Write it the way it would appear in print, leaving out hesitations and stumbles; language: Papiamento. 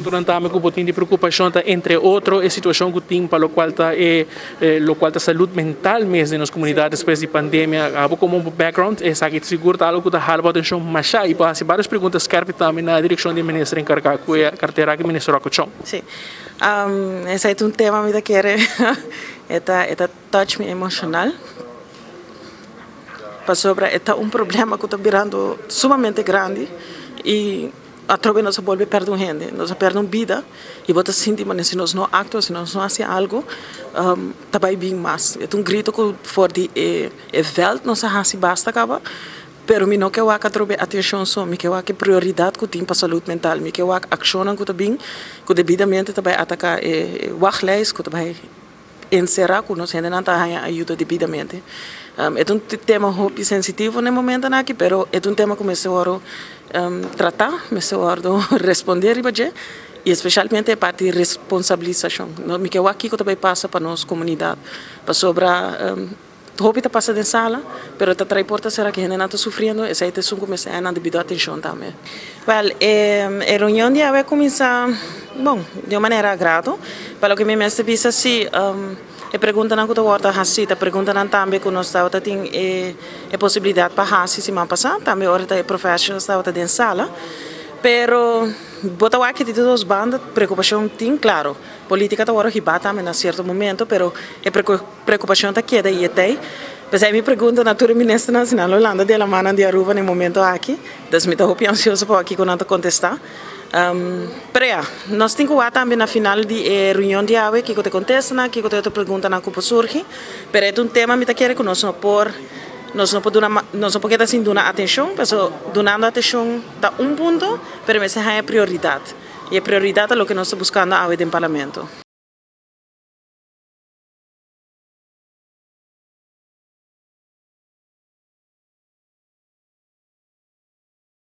Puntonan tambe ku bo tin di preokupashon ta entre otro e situashon ku tin pa lokual ta e lokual ta salud mental mes den nos komunidat despues di pandemia. Abo komo bo background esaki sigur ta algu ku ta hala bo atenshon masha i por hasi varios pregunta skerpi tambe na direkshon di e minister enkargá ku e kartera aki, Minister Rocco Chong. Si, esei ta un tema mi ta kere e ta e ta touch mi emoshonal pasobra e ta un problema ku ta birando sumamente grandi i atrobe nos a bolbe perde un hende, nos a perde un bida i bo ta sinti manera si nos no actua, si nos no haci algo ta bay bin mas. E ta un grito cu for di e veld nos a haci basta caba, pero mi no ke wak atrobe atencion so, mi ke wak e prioridad cu tin pa salud mental, mi ke wak accionnan cu ta bin cu debidamente ta bay ataca e wachtlijst cu ta bay enserá ku nos hendenan ta haña ayuda debidamente. E ta un tema hopi sensitivo na e momentonan aki, pero e ta un tema ku mester wòrdu tratá, mester wòrdu respondé riba dje, i espeshalmente e parti di responsabilisashon. Mi ke wak kiko ta bai pasa pa nos komunidat, pasobra hopi ta pasa den sala, pero ta trae porta sera ku hendenan ta sufriendo, esei ta esun ku mester haña nan debido atenshon tambe. Wèl, e reunion di awe a kuminsá, bon, di un manera grato. Pa loke mi mester bisa si, e preguntanan ku ta wòrdu hasí ta preguntanan tambe ku nos tabata tin e posibilidat pa hasi siman pasá, tambe ora ta e professionals tabata den sala. Pero bo ta wak di dos banda preokupashon tin, klaro, politika ta wòrdu hibá tambe na sierto momento, pero e Preocupacion ta keda y e t'ey. P'esey mi pregunta na tur e ministernan si nan lo landa di e lamannan di Aruba na e momento aki. Dus mi ta hopi ansioso pa wak kico nan ta contesta. Pero ya, nos tin cu wak tambe na final di e reunion di awe kico ta e contestanan, kico ta e otro preguntanan cu por surgi. Pero e ta un tema mi ta kere cu nos no por, nos no por duna, nos no por keda sin duna atencion, pasobra dunando atencion ta un punto, pero mester haña prioridad. Y e prioridad ta loke nos ta buscando awe den Parlamento.